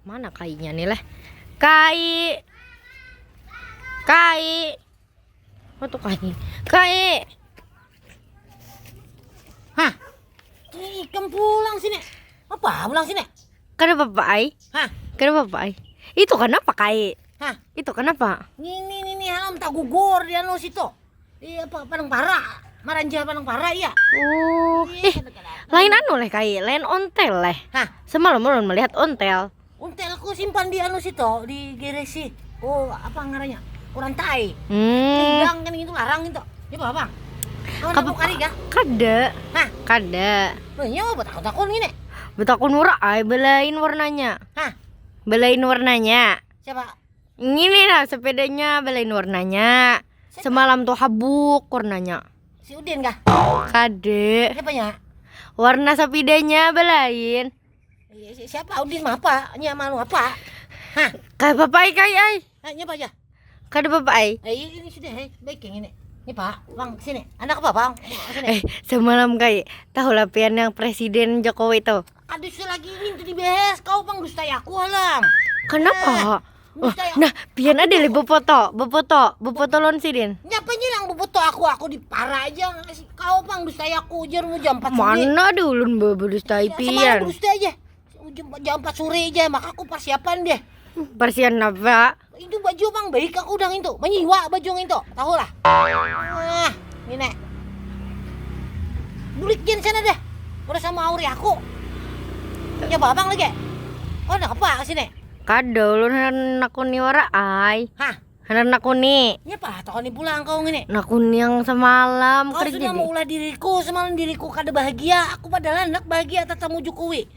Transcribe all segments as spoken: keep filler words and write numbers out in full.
Mana kainya nih leh? Kai. Kai. Apa tuh kai? Kai. Hah? Ikam pulang sini. Apa pulang sini? Kada apa-apa ai. Hah? Kada apa-apa ai. Itu kenapa kai? Hah? Itu kenapa? Ini ini ini alam tak gugur di anu situ. Iya, apa padang para. Maranja padang para ya. Oh, ih, lain anu leh kai, lain ontel leh. Hah? Semalam ulun melihat ontel. Ontel ku simpan di anu situ, di garasi. Oh, apa ngarannya? Kurantai. Hmm. Hilang kan itu larang itu. Ini apa, Bang? Kawan Kap- aku kari kah? Kada. Hah? Kada. Loh, iya, buat aku takun gini. Buat aku nura ai belain warnanya. Hah? Belain warnanya. Siapa? Ngini nah sepedanya belain warnanya. Semalam tuh habuk warnanya. Si Udin kah? Kade. Siapanya? Warna sepedanya belain. Iya, si- siapa Udin mah apa? Nya malu apa? Hah? Kada apa-apa ai kai ai. Hah, nya apa aja? Kada apa-apa ai. Eh, ini, ini sudah, hei. Baik yang ini. Ini Pak, Bang, sini. Anak apa, Bang? Sini. Eh, semalam kai, tahu lah pian yang Presiden Jokowi tuh. Kada usah lagi ini tuh dibahas. Kau pang dustai aku halam. Kenapa? Nah, nah, pian ada lih befoto, befoto, befoto lawan sidin. Nyapa nyilang befoto aku, aku di para aja. Kau pang dustai aku ujar mu jam empat sore. Mana ada ulun be- bedustai pian. Semalam dustai aja. Jam, jam empat sore aja, maka aku persiapan deh. Persiapan apa? Itu baju pang baik aku udah ngintu. Menyiwa baju ngintu. Tahu lah. Ah, ini. Bulik jen sana deh. Udah sama auri aku. Ya babang lagi. Oh, nak apa ke sini? Kada ulun handak nakuni wara ai. Hah? Handak nakuni. Nyapa takuni pulang kau ngini? Nakuni yang semalam. Kau sudah maulah diriku, semalam diriku kada bahagia. Aku padahal handak bahagia tatamu Jokowi.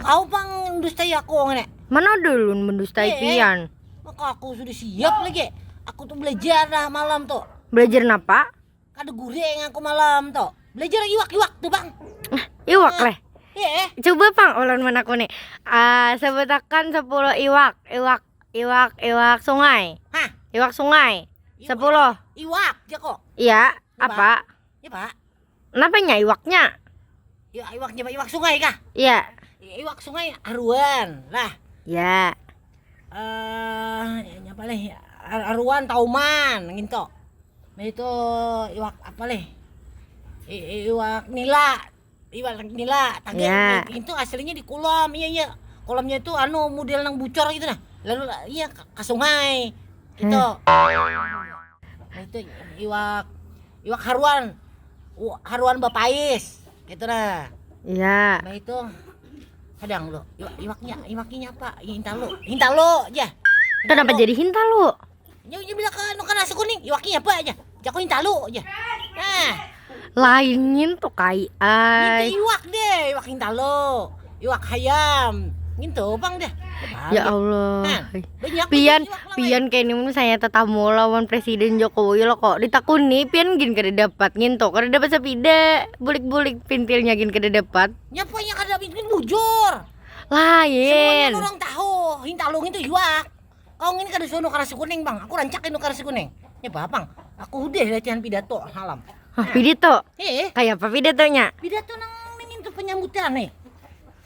Kau pang dustai aku ngini. Mana ada ulun mendustai pian. Maka aku sudah siap lagi. Aku tuh belajar dah malam tuh. Belajar napa? Kada guring aku malam tuh. Belajar iwak-iwak tuh, Bang. Iwak leh. Iya. Coba pang ulun menakuni. Ah, sebutakan sepuluh iwak, iwak, iwak, iwak sungai. Hah? Iwak sungai. Sepuluh. Iwak, jako. Iya, apa? Iya, Pak. Napanya iwaknya? Iwak, iwaknya, Pak, iwak sungai kah? Iya. Iwak sungai aruan lah. Ya. Eh, ya, apa leh? Ar- aruan tauman gitu. Nah, itu iwak apa leh? I- iwak nila. Iwak nila. Tadi ya. Itu aslinya di kolam. Iya, iya. Kolamnya itu anu model nang bucor gitu nah. Lalu iya ke, ke sungai gitu. Nah, itu iwak iwak haruan. U- haruan bapais gitu nah. Iya. Nah, itu kadang lo iwak iwaknya iwaknya apa? Hintalu. Hintalu aja. Kenapa jadi hintalu? Nya nya bila ka anu ka nasi kuning, iwaknya apa aja? Jaku hintalu aja. Nah. Lain ngintu kai ai. Ngintu iwak deh, iwak hintalu, iwak hayam. Ngintu pang deh. Ya Allah. Nah, banyak pian iwak lawan. Pian kaya ini mun saya tetamu lawan Presiden Jokowi lo kok ditakuni pian gin kada dapat ngintu, kada dapat sapida, bulik-bulik pintilnya gin kada dapat. Nyapanya kada dapat bujur. Lain. Semuanya orang tahu, hintalu ngintu iwak. Kau ngini kada suah nukar nasi kuning, Bang. Aku rancak nukar nasi kuning. Ya, Bang. Aku udah latihan pidato halam. Hah, pidato? Eh. Kayak apa pidatonya? Pidato nang ini tuh penyambutan nih.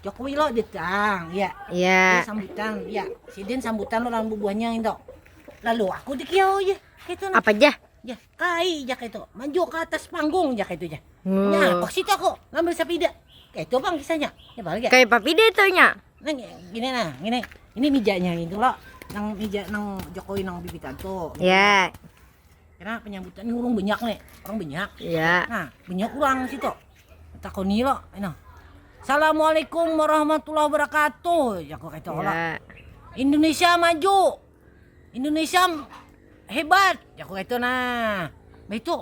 Jokowi lo datang, ya. Iya. Sambutan, ya. Sidin sambutan lo lawan bubuhannya itu. Lalu aku dikiau aja. Gitu nah. Apa aja? Ya, kai aja kayak itu. Maju ke atas panggung aja kayak itu aja. Hmm. Nah, pas itu aku ngambil sepeda. Kayak itu, Bang, kisahnya. Ya, balik ya. Kayak apa pidatonya? Nah, gini nah, gini. Ini mejanya itu lo. Nang meja nang Jokowi nang bibitan tuh. Ya. Karena penyambutan ini orang banyak nih, orang banyak. Iya. Nah, banyak orang situ. Takoni lo, ino. Assalamualaikum warahmatullahi wabarakatuh. Ya, aku kata lo. Indonesia maju. Indonesia hebat. Ya, aku kata nah. Begitu.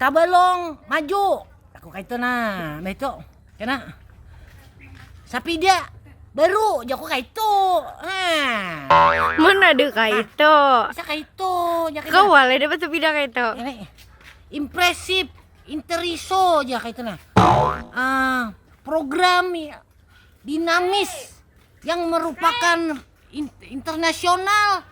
Tabalong maju. Aku kata nah. Begitu. Kena. Sapida baru jaku kaitu. Nah. Mun ada kaitu. Bisa kaitu, nya kaitu. Kau boleh dapat sapida kaitu. Ini impresif, interiso aja kaitu nah. Ah, program ya, dinamis yang merupakan in- internasional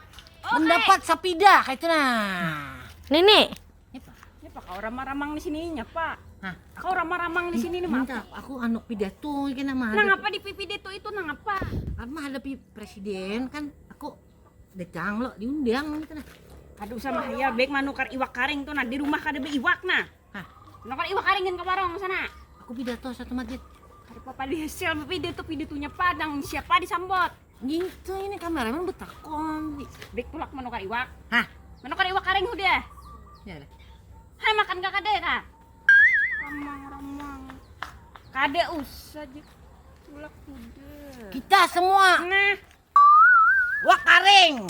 mendapat sapida kaitu nah. Nini. Nyapa? Nyapa kau ramang-ramang di sini, nyapa? Hah? Kau ramang-ramang di sini ni, minta maaf. Aku anu pidato kena mah. Nang apa di pidato itu, nang apa? Apa Hadapi presiden kan, aku datang lo, diundang gitu nah. Aduh, sama hayal baik manukar iwak karing tuh nah, di rumah kada beiwak nah. Hah? Manukar iwak karing kan ke warung sana. Aku pidato satu menit. Ada apa di hasil pidato, pidatonya padang siapa disambut? Gitu, ini kameramen betakon. Baik tulak manukar iwak. Hah? Manukar iwak karing udah. Ya lah. Hai, makan kakak deh kak. Ramang-ramang. Kada usah je. Tulak udah. Kita semua Nah, wak karing.